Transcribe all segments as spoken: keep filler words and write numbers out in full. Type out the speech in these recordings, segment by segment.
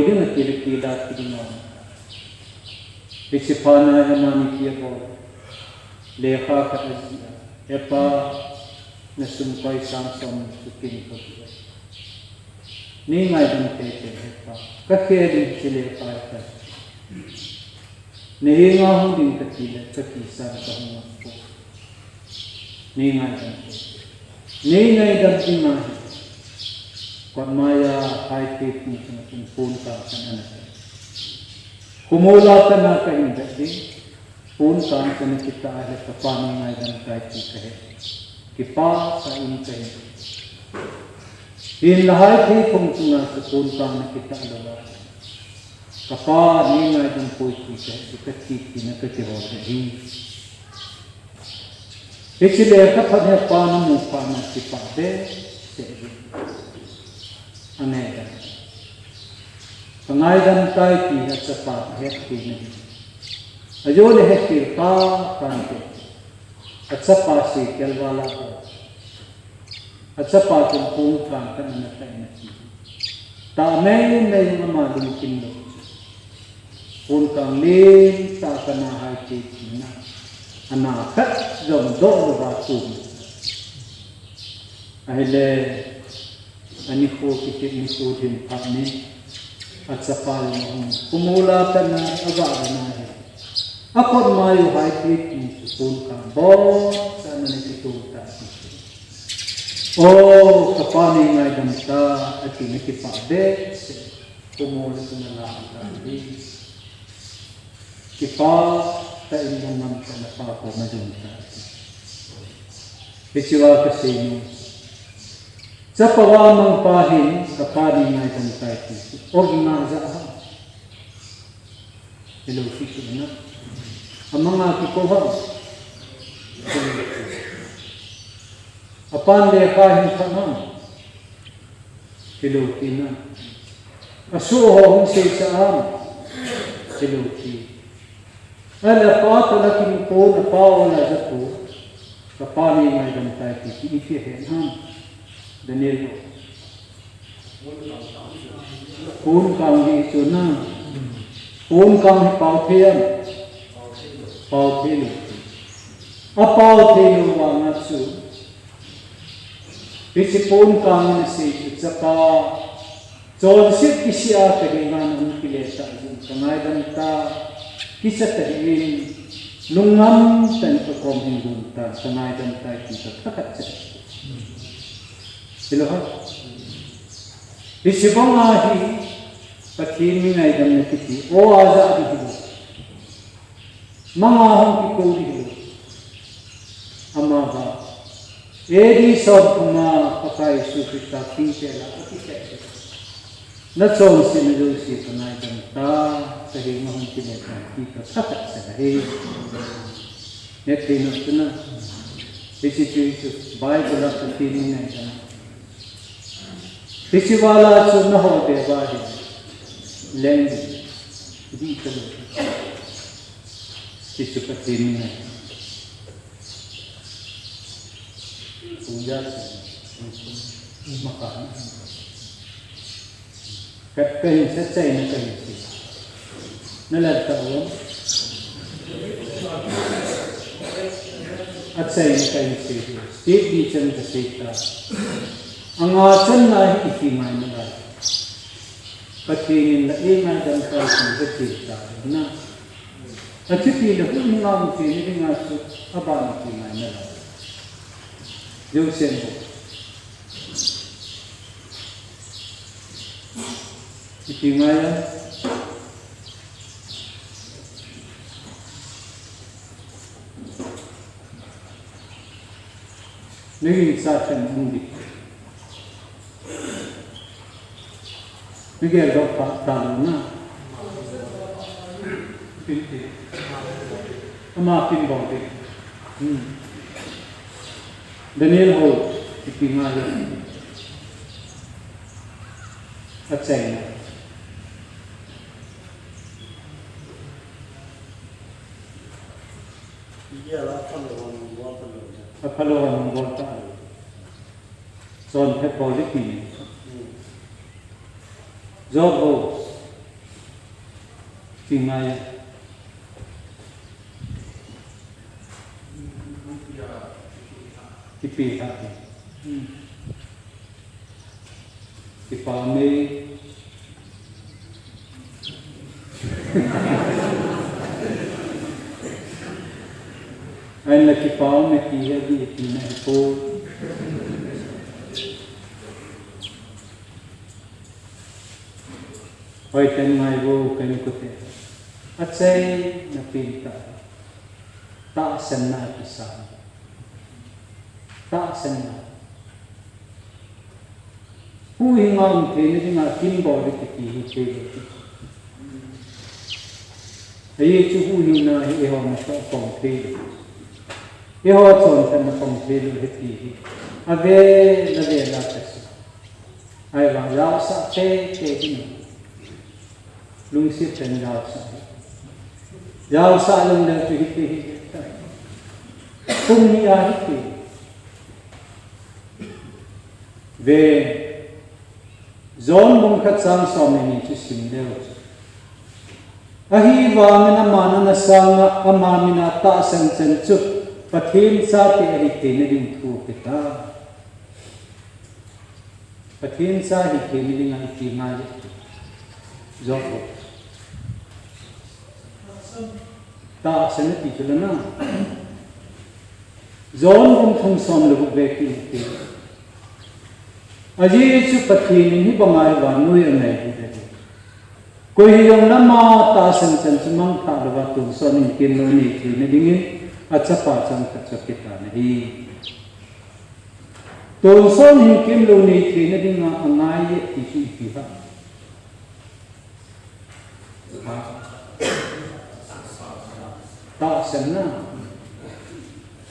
Ding a kile kila kiding a. Hiche phat na hi amani tia bol. Lekha khat ajih a. He pa, na sum koi sang som chu kin ko. Nei ngaidam teitei he pa. Ka khel in hiche lekha hi ka. Na henga hung ding kati le, ka kisan ka hung ngam poi. Nei ngaidam teitei. Nei ngaidam ding ahi. Kot mai a Haitei phung chunga chun pon kang khat ana tai. Khomo la khat na ka hin vet ding. Pon kang khat na kita ahile ka pa nei ngaidam tai ti ka he. Kipah sa in ka he. Hinla Haitei phung chunga chu pon kang na kita lou a. Ka pa nei ngaidam poi ti ka he, ka ti ti na ka kihol ahi. Hiche lekha phat hi pa na mu phat na kipah behseh ahi. Angaidam. Ka ngaidam tai ti hi achapa ka het thei na hi. Ajou le het thei ta tante. Achapa seikhel val a bol. Achapa chun pon kang khat ana tai na ti. Tah mei mei ama lungkim lou. Pon kang len tah khat na Haitei phung na. Ana khat jong doh louva tum. Ahile, ani kho kikit ni kho din phat ni. Achapa jong ahung. Khomo la khat na aga na hi. Akot mai u Haitei phung chu pon kang bol sa na ni kitu ta. O, ka pa nei ngaidam ta, ati na kipah behseh. Khomo le chun ana la ta hi. Kipah tah in lungngam tah in apa koma jong ta. Hiche va ka sei nom. Chapa va mang pa hin ka pa nei ngaidam tai ti. O ginga ja ha. Hilou ti chu na. Amang a kikou ha. Apan lekha hin pha na. Hilou ti na. Asoh ho hung seisah ham. Hilou ti. Ahile apa toh la kimu pon, apa o la ja pon. Ka pa nei ngaidam tai ti, ti iti ahe ham. Daniel ho. Pon kang hi chu na. Pon kang hi pao thei am. Pao thei lou. Apao thei lou vanga chu. Hiche pon kang in asei chu chapa. Chonset kisih a ka henga nahung kile tah jeh in ka ngaidam ta. Kisa tah in lungngam tah in ka kom hin lhung ta, ka ngaidam ta ti ka thakhat cha. Hilou ham. Hiche banga hi Pathen mi ngaidamna kiti. O aja di hilou. Manga hung kikou di hilou. Ama va. A D som thum a Pakai Jesu Christa thingpel a akisei. Na chonsetna jouse ka ngaidam ta, ka henga hung kile ta, ti ka thakhat cha ahi. Hetthei nom chu na. Hiche chu chu Bible a Pathen mi ngaidam. Hiche val a chu na hol be va hi. Leng di. Di ka lo. Hiche chu Pathen mi ngaidam. Puja chu. Maka. Ka, ka hin sa, achaina ka hin sei. Na la ta o. Achaina ka hin sei. Step ni chan ka sei ta. Anga channa hi ipi ngai nalai. Pathen in la eingaidam tai ti ka sei ta na. Achuti le hung ngam ti ni dinga chu aban ipi ngai nalai. Joseph bo. Ipi ngai a. Nagin sa chan hung di. Nagel doh pa ta lo na. Pin ti. Ama pin bol di. Hmm. Daniel ho, ipi ngai a. Achaina. Aphalou a hung bol ta. Chonphet bol di ti. Job ho. Kingai. Kipe ha. Kipa me. Aina kipa me ki ya di ki na ko. Hoiten ngai vo, ken kute. Achaina pen tah. Tahsanna kisa. Tahsanna. Huhhing a um theina dinga kin bol ding kiti hi thei lou. Ajeh chu huhhingna hi eiho natoh pang thei lou. Eiho chonphatna pang thei lou ahi ti hi. Avel avel a kasei. Ahivang jaosah teitei ding. Lungset tah in jaosah. Jaosah lou leh chu hiti hi. Kum ni a hiti. Ve. John bung khat chang som le ni chu sim leu. Ahivangin aman ana sanga ama mina tahsan chan chu Pathen chate ahi theina ding thu apetai. Pathen cha ahi theina dinga iti ngai le. Job. Tahsan ati chu la na. John bung thum som le gup ve kiti. Ajeh chu Pathen in hibanga hi vannoi anei ahi. Koi hijong le ama tahsan chan chu mangthah louva tonsot hinkemlou anei theina dingin achapa changkhat chu apetan ahi. Tonsot hinkemlou nei theina dinga angai e ti chu ipi ham. Tahsanna.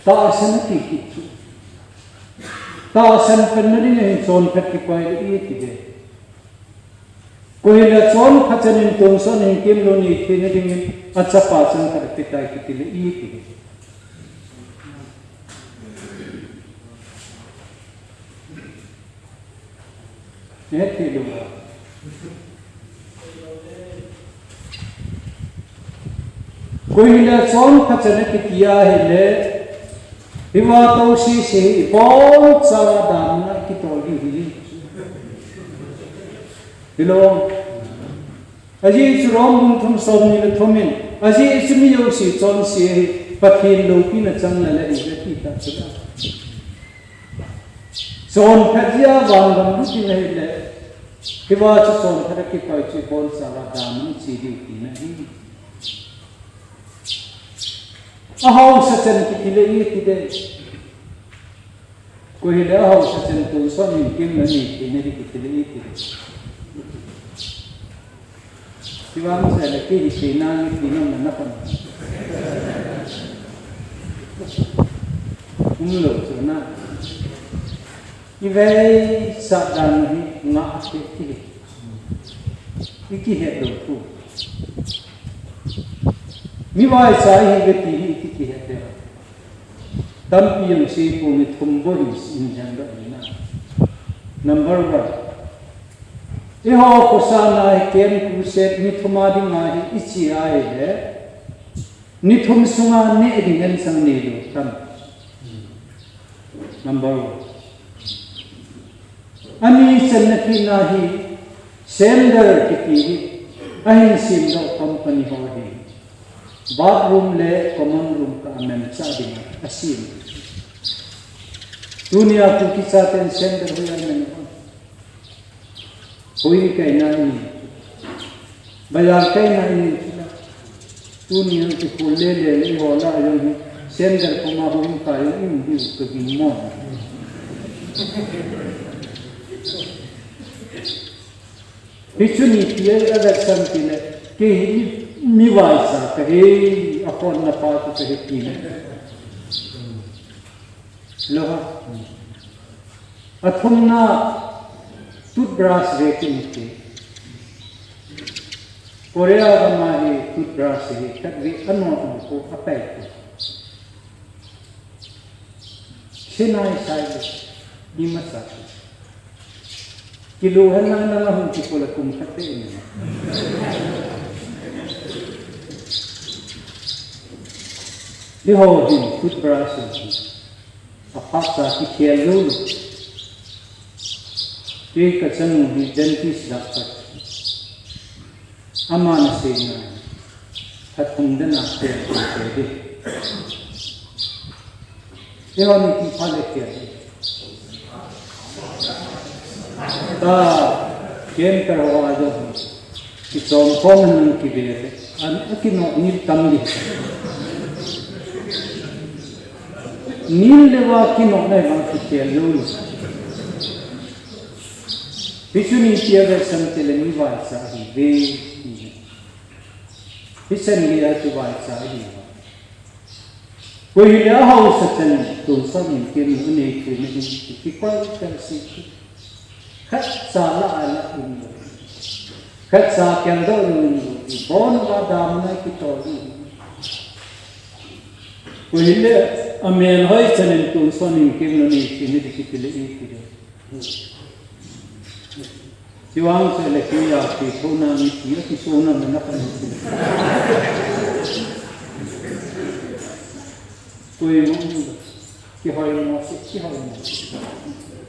Tahsan ati kit chu. Tahsan panna dinga hin chonphat kikoi le iti de. Koi hile chonphat chan in tonsot hinkemlou nei theina dingin achapa changkhat apetai kiti le iti de. Hiti lou. Koi hile chonphat chan akiti ahile, hiva tou sese hi ibonchauva damna kitol diu ahi. Hilou. Ajeh chu Rom bung thum som ni le thum in, ajeh chu mi jouse chonse hi Pathen loupina chang lou ahi, ati ta chu la. Chonphat jeh a vangam lut ding ahile, hiva chu chonphat a kikoi chu ibonchauva damna che diu tina ahi. Ahaosa chan kiti le iti de. Koi hile ahaosa chan tonsot hinkemna nei theina ding kiti le iti de. Kivang sa le kei hi theina ni ti nom na na kon. Umlou chu na. Ivei sa dan hi nga ati ti. Ikihet lou tu. Mi vaicha ihi ve ti hi ikihet lou. Tampi jong seipon, ni thum bou hin sim hen doh ina. Number one. Eiho khosahna hi camp crusade ni thum a dinga hi iche ahile, ni thum sunga neh ding insang neilou tam. Number one. Ani channa kit na hi Sender kiti hi ahin semdoh company ho hi bathroom le common room kah a manchah dinga asem. Tunia Kuki chaten Sender hoi a man hon. Hoi kaina in. Bazar kaina in. Tuni jong kikhol lele le iho lah jong hi Sender koma hung kai jong um diu kaging mo. Hichu ni pi a vetsah tile, kei hi mi vaicha kahi, akhonna pa chu kahi tile. Lo ha. Athumna toothbrush ve kiti. Korea gam a hi toothbrush hi khatvei anot u ko apai ko. Sinai sai le. Ima sa. Kilu hen lang lang hung kikol a kum khat te ni. Eiho hin toothbrush hi aphatcha kikhel lou lou. Kei kachanu hi dentist doctor. Aman asei nai. Phat thum dan a khel thei ding. Eiho ni kiphat le khel. Ta, kem kar ho a jo. Kichom khom nang kive. An, akinoh nil tam ding. Nil le va kinoh nai va kikhel lou lou. Hichu ni tia ve san te le ni vaicha hi ve. Hisan ni a chu vaicha hi. Koi hile ahaosa chan tonsot in kem u nei theina ding kikoi kal si. Khatcha la a la in lo. Khatcha kel doh lou in lo. Ibon uva damna kitol in. Koi hile amelhoi chan in tonsot in kem u nei theina ding kiti le iti ding. Hiche vang chu le kei a, kei thouna mi ti a, kisohna mi na kan ti. Koima um lo. Kihoimo se, kihoimo se.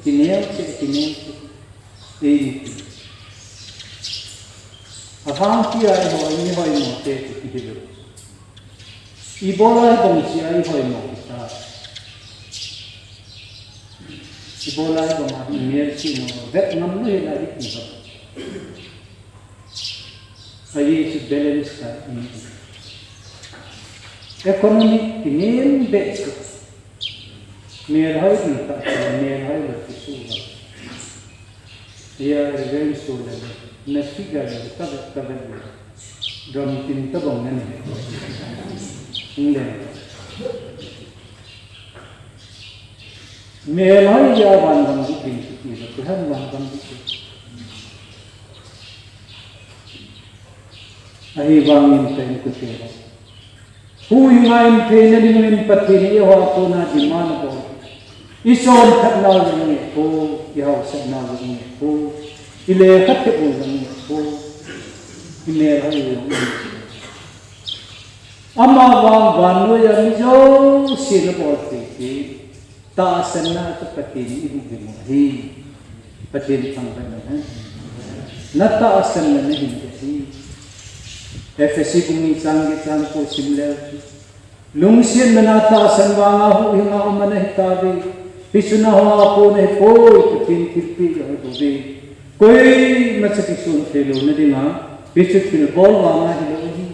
Kineo se, kineo se. Ei ni ti. Ahang ti a, eiho, eihoimo te ti ti lo. Ibola ibang sia ihoimo kita. Ibola ibang a hi mel si no vet ngam lou hila iti ho. Ahi chu balance ka in. Economic kinem be chu. Melhoi in ta chu melhoi lo ti su lo. Hia Reverend Sule, na figure le ka vet ka vet le. Drum tin tabang na ni. Ingle. Melhoi a van bang di tin ki ti lo, tu han van bang di tin. Ahivangin ka in kute ho. Huhhinga in theina dingin Pathen in eiho a kona demand abol. I chonphat nau jong nge po, i haosat nau jong nge po, i lekha thep u jong nge po, i melhoi u jong nge po. Amavang vannoi a mi jousen abol thei thei. Tahsanna chu Pathen in eihuhhing u ahi. Pathen thangvahna ahi. Na tahsanna nahin ve ahi. Ephesi bung ni chang get chang ko sim leu. Lungsetna na tahsan vanga huhhinga um ana hitauve. Hichu nangho a kona ahipoi, Pathen thilpeh ahi bouve. Koima cha kisun thei louna dinga, hichu thilbol vanga hilou ahi.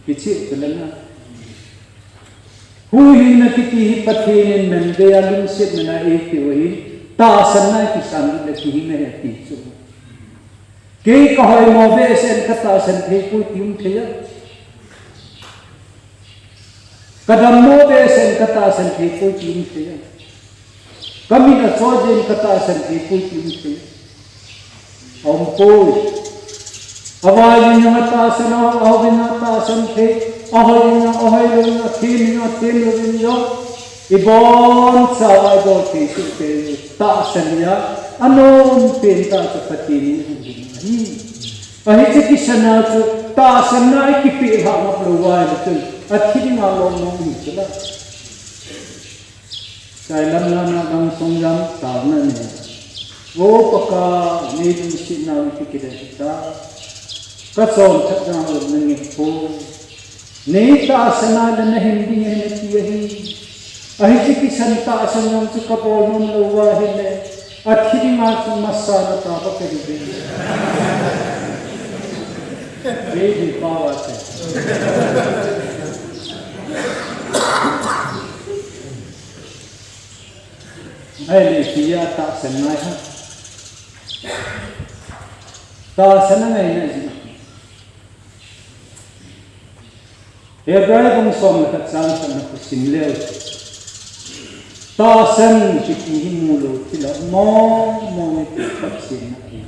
Hiche chu le na. Huhhingna kiti hi Pathen in manvei a lungsetna na eipeh u ahi, tahsanna kisan le kihing ahi ati chu. Kei kahoimo behseh in katahsan thei poi ti um thei a. Kadammo behseh in katahsan thei poi ti um thei a. Kamit acho jeh in katahsan thei poi ti um thei. Aum poi. Avai in jong atahsan, ahao in jong atahsan thei, ahoi in jong, ahoilou in jong, athem in jong, athemlou in jong. Ibonchauva ibol thei soh thei tahsan a, anom pen tah chu Pathen in eihuhhing u ahi. Ahi chu kisana chu tahsanna ikipeh lhah ngap lou uva ahile chun athi dinga lom mong ahi chu la. Chailam lana dang song jam taona nei. O Pakai, nei lungsetnau ipi kidei hita. Kachonphat nau jong nge po. Nei tahsan a le nahin ding ahi nati ahi. Ahi chu kisan tahsan jong chu kabol nom lou uva ahile, athi dinga chu masa na taba kahi ve. Ve di pawa che. Ahile tia tahsan ngai ha. Tahsan angai na ji. Hebrai bung som le khat chang khat na kasim leu. Tahsan kiti hi mu lou thil a mong mong in kipatchenna ahi.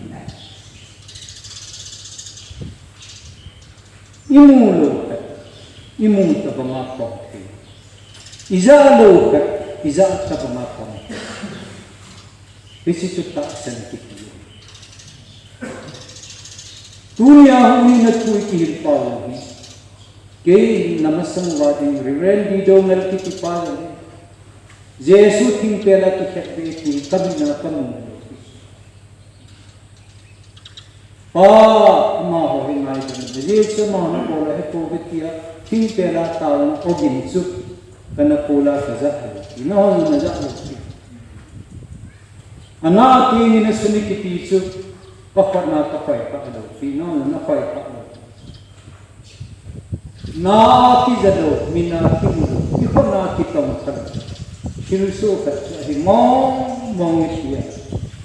Imu lou khat, imu tabanga pang thei. Ija lou khat, ija tabanga pang thei. Hiche chu tahsan kiti. Tunia huhhingna thu ikihil pau hi. Kei namasang uva ding Reverend Didongal kitipa jong hi Jesu thingpel a kikhetbe ti kamin a kamu. Pa, amaho hi ngaidam in, Jesu amaho nakol a hepouve tia thingpel a taona ogin chu kanakol a kajah lou. Nahon najah lou. Ana tini nasuni kiti chu kakhut na kakhoi kha lou. Nahon nakhoi kha lou. Na kija lou, min a kimu lou, kikhut na kitong kha lou. Thilsoh khat chu ahi mong mong e tia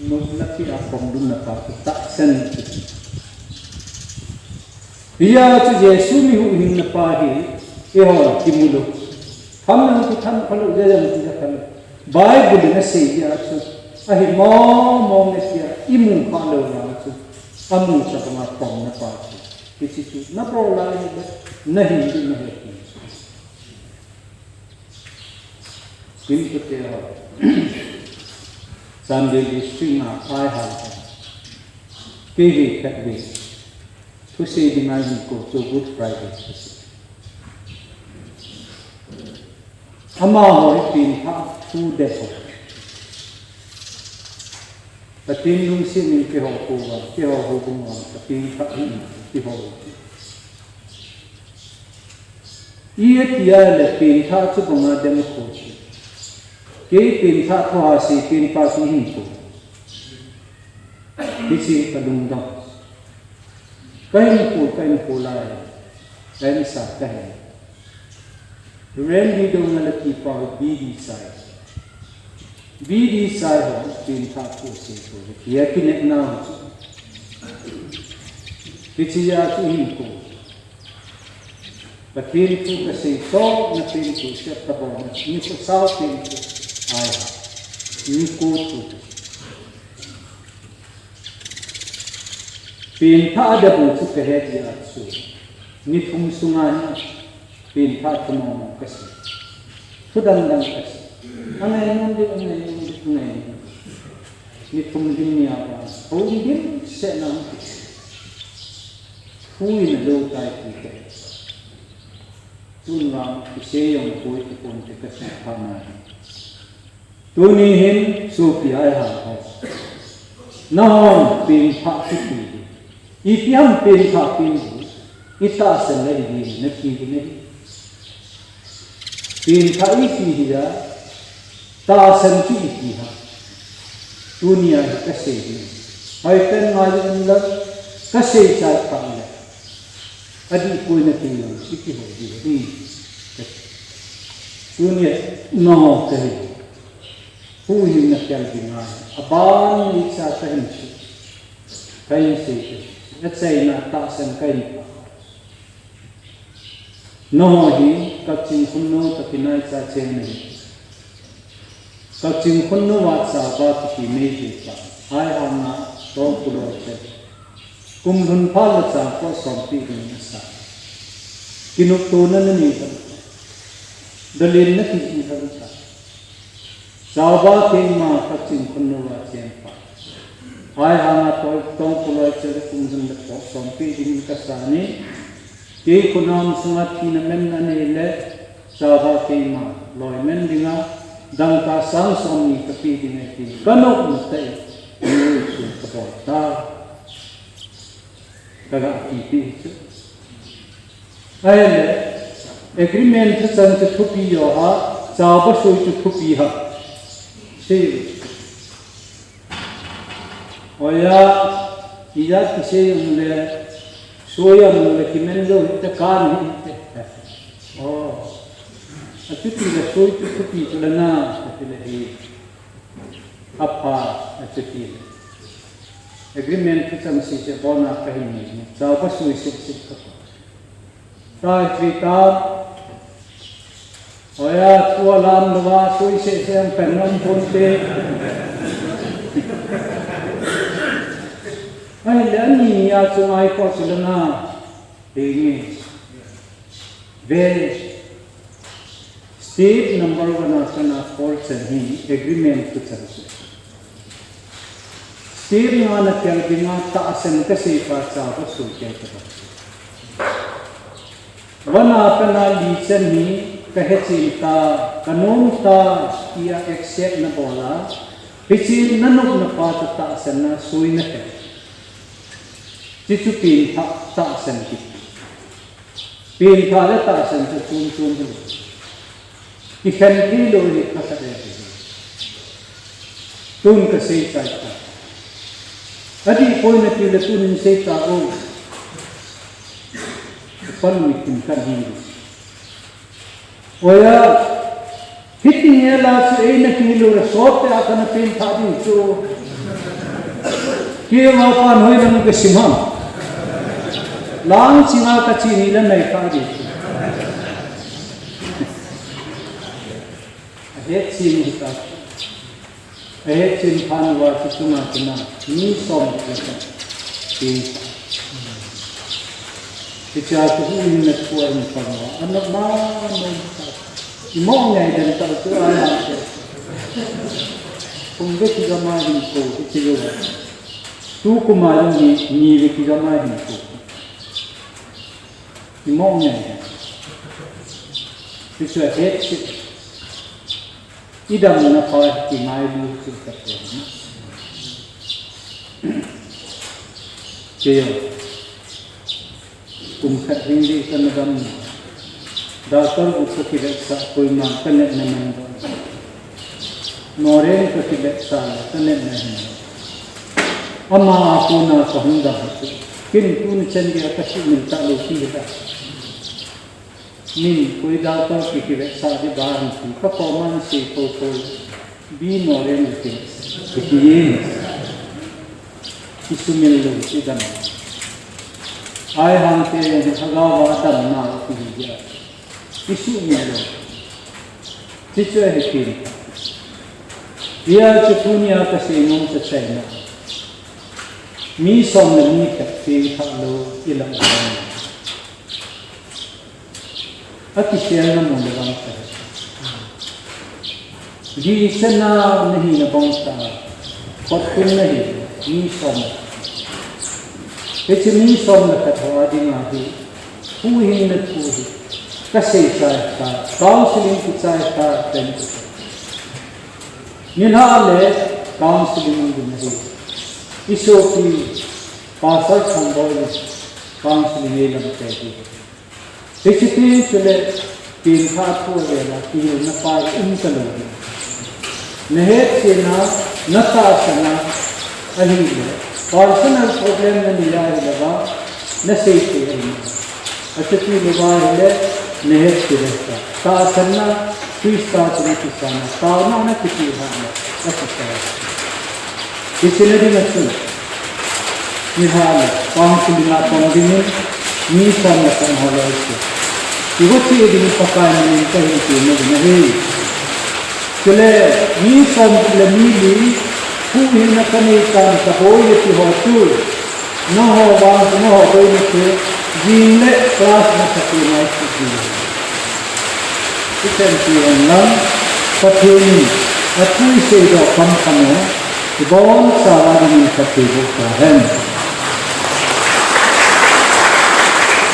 nopna tia pom lungna pa chu tahsan. Hijeh chun Jesu mi huhhingna pa hi eihon kimu lou. Tham jong kitham kha lou, ja jong kija kha lou. Bible in asei jeh a chu ahi mong mong e tia imu kha lou vang a chu amu tobang a pomna pa chu. Hiche chu nabol a hile, nahin ding nahe. Kin kute ho. Sunday district na ai ha. Kei hi khat ve. Thusei ding a hin kou chu Good Friday. Amaho hi pengthah thu dep ho. Pathen lungset in kihou pouva, kihou houbung uva, Pathen thah hi kihou. Iti a le pengthah chu banga dem kho chu. Kei pengthah thu ha sei pen pa chu hin kou. Hiche kalungdong. Kahin kou, kahin kou lai. Kahin sa kahin. Reverend Didongal kitipa hi B D chai. B D chai ho, pengthah thu sei kou. Tia kinepna ho chu. Hiche a chu hin kou. Pathen thu kasei chu, na pen thu sep tabang, ni khu sao pen thu. Ai ha. Ni khu thu. Pengthah a dep u chu kahe jeh a chu. Ni thum sunga hi pengthah thu mong mong kasei. Thu dang dang kasei. Angai nom ding, angai nom ding, angai nom ding. Ni thum ding ni a vang. Hou ding seh na. Thu in a jo tai ti te. Tun vang kisei jong boi tapon te kasei pha na. Tuni hin sopi ai ha ho. Nahon pengthah kiti hi. Ipi ham pengthah pen hi. Itahsan le hi nati hi ne. Pengthah iti hi a. Tahsan chu iti ham. Tuni a hi kasei hi. Hoitah in ngai in la kasei chai pha le. Adih koi nati lang iti ho di hi. Tuni a naho kahi. Huhhingna kel ding ahi. Aban ni cha kahin sei. Kahin sei te. Achaina tahsan kahin pha. Nangho hi Kakching Khunnu toh kinaicha cheng nahi. Kakching Khunnu a Chauba kiti Meitei pa. Aihang a Tongpuloi cheng. Kum lhun phat le chang ko sompi ding nasa. Kinoptona nanei lhon. Dalin nakiji lhon ta. Chauba keima Kakching Khunnu a cheng pa. Aihang a Tongpuloi cheng le kum lhun le ko sompi ding kasa ni. Kei khonung sunga thina menna nei le, Chauba keima loi men dinga, dangka sang som ni kape ding ahi ti. Kanop na tai, ni su kabol ta. Kaga kipe chu. Ahile, agreement thuchang chu thupi jo ham, Chauba soi chu thupi ham. Sei. Oya, ija kisei jongle, soi jongle kimen lou hita kan hite. Oh. Achuti le soi chu thupi chu le na, kati le hi. Apha, achuti le. Agreement thuchang sese bona kahin nei. Chauba soi sese ka. Tai tri ta. Oya, thu alam louva, soi sese ang pen nom ponte. Ahile ani nia chu ngai ko chu le na. Ding e. Ve. Step number one a kana call chen hi agreement thuchang chu. Step nga na kel dinga tahsan kasei pa Chauba soi kel kati. Vana kana li chan hi kahechen ta, kanom ta, tia accept nabol a. Hiche nanopna pa chu tahsanna soi nahi. Hichu pengthah tahsan kiti. Pengthah le tahsan chu chom chom hilou. Kikhen theilou hi thakhat ahi. Tun kasei chai tai. Adih poi nati le tunin sei tao. Pan mi kin kan hi. Oya, hitin nge la chu eina kilou le sot te a kana pengthah diu chu. Keima pan hoilang kasim ham. Lang chinga kachi ni le nai kha diu chu. Ahetchen hita. Ahetchen phat uva chu chunga kina mi som le khat pengthah. Hichea chu huhhingna thu ahin pang uva, anop mama ta. Imo ngai den ta chu a na te. Kum bep kigam a hin kou, hiche uva. Tukum a jong hi, ni bep kigam a hin kou. Imo ngai den. Hichu ahetchen. Idamna pa hi kingailu chu kati na. Keiho. Kum khat hing ding kana dam. Doctor bu kakivetsah koima kanepna nang dam. Noreng kakivetsah kanepna hin. Ama a kona kahung dam chu. Kin tuni chan geiya kasuhmil talou ti hita. Min koi doctor kivetsah di ba hi ti, kakoman sei poupou. Bi Noreng kiti. Kiti. Kisumil lou ti dam. Aihang te lhagao a damna kiti dia. Kisumil lou. Hichu ahi pengthah. Hia chu tunia kasei nom chu achaina. Mi som le ni khat pengthah lou ilah uva. Akiselna mun le vang ta. Dihsetna nahina bang ta. Khotkhum nahi, mi som le khat. Hiche mi som le khat ho a dinga hi, huhhingna thu hi, kasei chai ta, counseling kichai ta, pen kichai. Nilhah le counseling ding ahi. Isopi, Pastor Thangboi le counseling eilam tei di. Hiche ti chule pengthah thu avel a kihilna pa um talou ding. Nahetchen a, natahsan a, ahile personal problem nanei ahile ba, nasei thei ahi. Achuti louva ahile, nahetchen le ta. Tahsanna, Christa chunga kisan a, taona nakiti hahna, akisa. Hiche na dinga chun. Nilhah le, counseling a pang dingin, mi som le khat ho loi chu. Ivo che ding Pakai minin kahin temna ding ahi. Chule, mi som le mi li, huhhingna kanei tan kaboi le ti ho chu. Nangho vang chu nangho boina chu, jing le class na kati nai chu jing. Ichan ti hen lang, Pathen in athu isei doh kam khat u, ibonchauva dingin phatthei boh tahen.